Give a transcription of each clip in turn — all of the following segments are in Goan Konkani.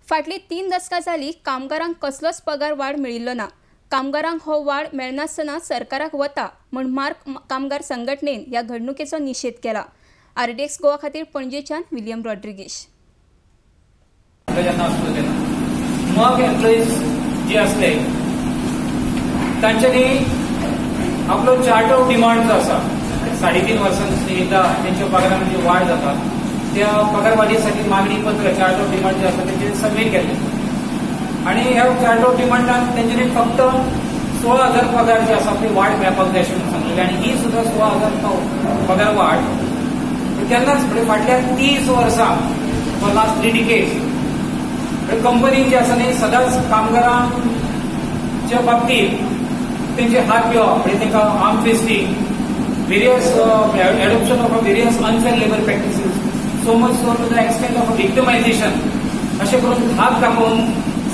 फाटली 3 दसकां जाली कामगारांक कसलोच पगार वाड मेळिल्लो ना। कामगारांक हो वाड मेळनासतना सरकाराक वता म्हूण मार्क कामगार संघटनेन ह्या घडणुकेचो निशेध केला। आरडीएक्स गोवा खातीर पणजेच्यान विलियम रॉड्रिगेश। मग एम्प्लॉईज जे असले तांच्यांनी आपलो चार्ट ऑफ डिमांड जो आसा 3.5 वर्सां एकदा त्यांच्या पगारामध्ये वाढ जाता त्या पगारवाढीसाठी मागणी पत्र चार्ट ऑफ डिमांड जे आसा तेंचे सबमीट केले आणि ह्या चार्ट ऑफ डिमांडान तेंच्यांनी फक्त 16,000 पगार जे आसा ते वाढ मेळपाक जाय अशें म्हणून सांगलेले आणि ही सुद्धा 16,000 पगार वाढ तेन्नाच म्हणजे फाटल्या 30 वर्सां फॉर लास्ट 3 डिकेड्स कंपनी जी आसा न्ही सदांच कामगारांच्या बाबतीत तेंचे हात घेवप म्हणजे तांकां arm twisting, various adoption of various unfair labour practices, so much so to the extent of victimisation अशें करून धाक दाखोवन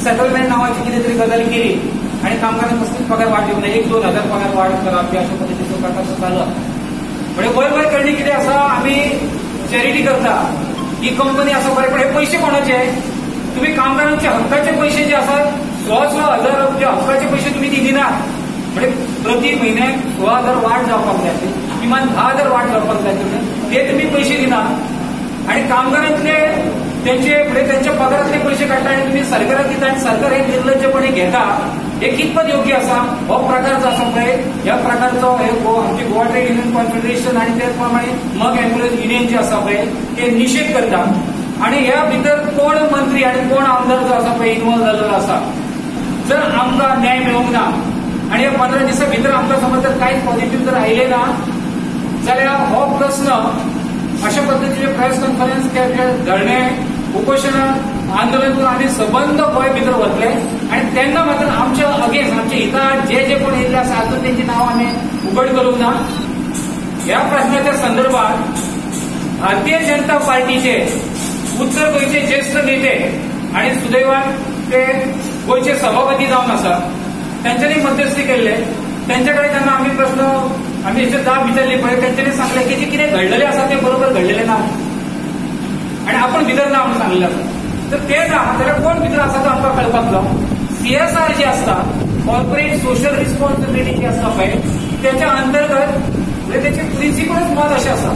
सेटलमेंट नावाची कितें तरी गजाल केली आनी कामगारांक कसलीच पगार वाड दिवंक ना, 1-2 हजार पगार वाड करप बी अशा पद्दतीचो प्रकार चालू। म्हणजे वयर वयर करणी कितें आसा, आमी चॅरिटी करता, ही कंपनी आसा बरें, पण हे पयशे कोणाचे? तुम्ही कामगारांचे हक्काचे पैसे जे आसा 16-16 हजार जे हक्काचे पैसे तुम्ही दिनात, म्हणजे प्रति म्हयन्याक 16,000 वाड जावपाक जाय, किमान 10,000 वाड जावपाक जाय, ते तुम्ही पैसे दिनात आणि कामगारांतले त्यांचे म्हणजे त्यांच्या पगारातले पैसे काडटा आनी तुम्ही सरकाराक दिता आनी सरकार हे निर्लज्जपणे घेता, हे कितपत योग्य आसा? हो प्रकार जो आसा पळय ह्या प्रकारचो हे आमची गोवा ट्रेड युनियन कॉन्फेडरेशन आनी त्याच प्रमाणे मग एम्प्लॉईज युनियन जे आसा पळय ते निशेध करता आणि ह्या भितर कोण मंत्री आणि कोण आमदार जो आसा पळय इन्वॉल्व जाल्लो आसा। जर आमकां न्याय मेळूंक ना आनी ह्या 15 दिसां भितर आमकां समज जर कांयच पॉझिटिव्ह जर आयलें ना जाल्यार हो प्रस्न अशा पद्दतीचे प्रेस कॉन्फरन्स, धरणे, उपोशण, आंदोलन करून आमी सबंद गोंय भितर वतले आनी तेन्ना मात्र आमच्या अगेन्स्ट आमच्या हिता जे जे कोण येयल्ले आसा अजून तेंची नांवां आमी उघड करूंक ना। ह्या प्रश्नाच्या संदर्भात भारतीय जनता पार्टीचे उत्तर गोंयचे ज्येष्ठ नेते आणि सुदैवान ते गोंयचे सभापती जावन आसा तेंच्यांनी मध्यस्थी केल्ले, तेंच्या कडेन जेन्ना आमी प्रस्न आमी हेचेर जाप विचारली पळय तेंच्यांनी सांगलें की जे कितें घडलेलें आसा तें बरोबर घडलेलें ना आनी आपण भितर ना म्हणून सांगलेलें आसा, तर तें ना जाल्यार कोण भितर आसा तो आमकां कळपाक जाय। सीएसआर जी आसता कॉर्पोरेट सोशल रिस्पॉन्सिबिलिटी जी आसता पळय तेच्या अंतर्गत म्हणजे तेचे प्रिंसिपलच मत अशें आसा।